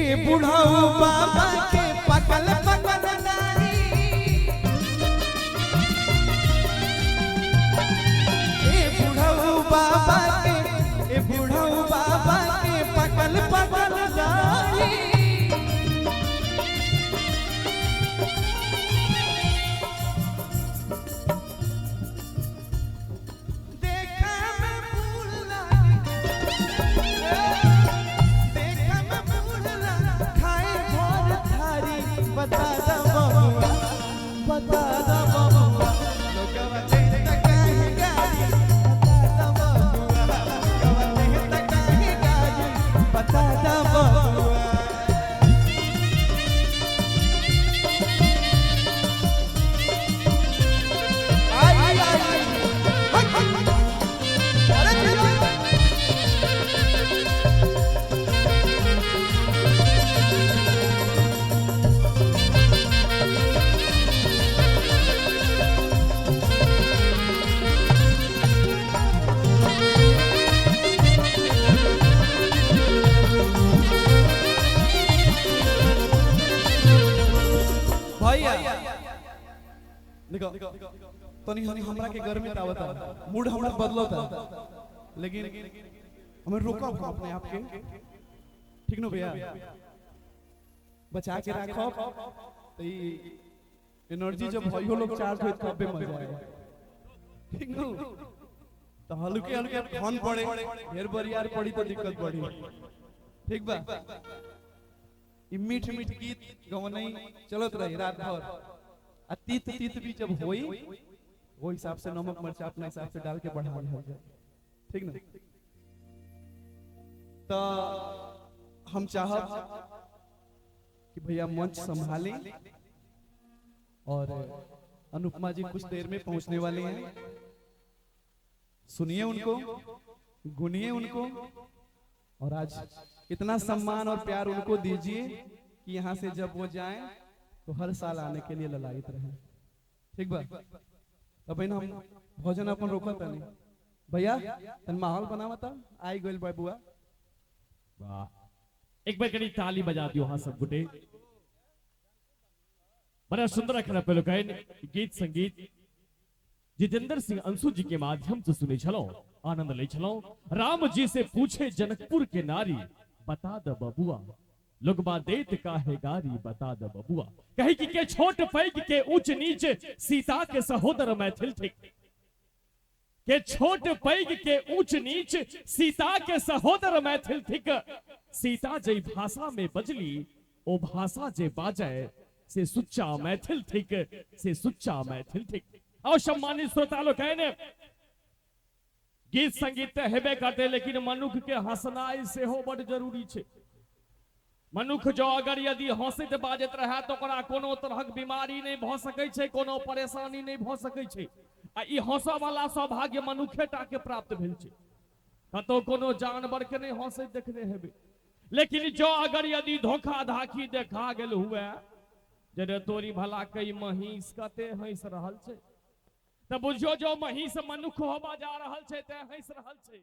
ए बुढ़ऊ बाबा के पकल पकल दाढ़ी, ए बुढ़ऊ बाबा के, ए बुढ़ऊ बाबा के पकल पकल दाढ़ी। देखा में फूल लागे, देखा में फूल लागे, खाए भर थारी। बता दा बबुआ, बता दा बबुआ, लोगवा देत काहे गारी। बता दा बबुआ, लोगवा देत काहे गारी। बता दा बबुआ। आई आई आई हट हट, अरे चलो। भैया देखो, तनी हनी हमरा के गर्मी आवता, मूड हमरा बदलता, लेकिन हमें रोका अपने आप के। ठीक नो भैया? बचा के राखो तो ई एनर्जी जब भाइयों लोग चार्ज होई तबे मजा आए। ठीक नो? तो हल्के हल्के फन पड़े, ढेर बरियार पड़ी तो दिक्कत पड़ी। ठीक बा? ई मीठ मीठ गीत गवनई चलत रही रात भर, आ तीत तीत भी जब होई, वो हिसाब से नमक मिर्चा अपना हिसाब से डाल के बढ़ा लिया जाए। ठीक ना? तो हम चाहब कि भैया मंच संभालें और अनुपमा जी कुछ देर में पहुंचने वाले हैं। सुनिए उनको, गुनिए उनको और आज इतना सम्मान और प्यार उनको दीजिए कि यहाँ से जब वो जाएं तो हर साल आने के लिए ललायत रहें। ठीक बा? तब हम भोजन अपन रोकत नहीं। भैया, तन माहौल बनावता आई गइल बबुआ। वाह, एक बार कनी ताली बजा दियो। हाँ, सब गोटे बड़ा सुंदर अखन पेलो गीत संगीत जितेंद्र सिंह अंशु जी के माध्यम से सुने छलो, आनंद ले छलो। राम जी से पूछे जनकपुर के नारी, बता द बबुआ लोगबा देत काहे गारी। बता द बबुआ। कही कि के छोट पैग के ऊंच नीच, सीता के सहोदर मैथिल थिक। के छोट पैग के ऊंच नीच, सीता के सहोदर मैथिल थिक। सीता जे भाषा में बजली, ओ भाषा जे बाजय से सुच्चा मैथिल थिक, से सुच्चा मैथिल थिक। और सम्मानित श्रोता लोग, कहने गीत संगीत तऽ हेबे करते, लेकिन मनुख के हंसनाई सेहो बड जरूरी छै। मनुख जो अगर यदि हंसैत बाजैत रहे तऽ ओकरा कोनो तरहक बीमारी नहि भऽ सकै छै, कोनो परेशानी नहि भऽ सकै छै। आ ई हंसऽ वाला सौभाग्य मनुखे टा के प्राप्त भेल छै। कतौ कोनो जानवर के नहि हंसैत देखने हेबै। लेकिन जो अगर यदि धोखा धाखी देखा गेल हुए जे रे तोरी भला कई महींस कते हंसि रहल छै, तऽ बुझियौ जो महींस मनुख होबा जा रहल छै ते हंसि रहल छै।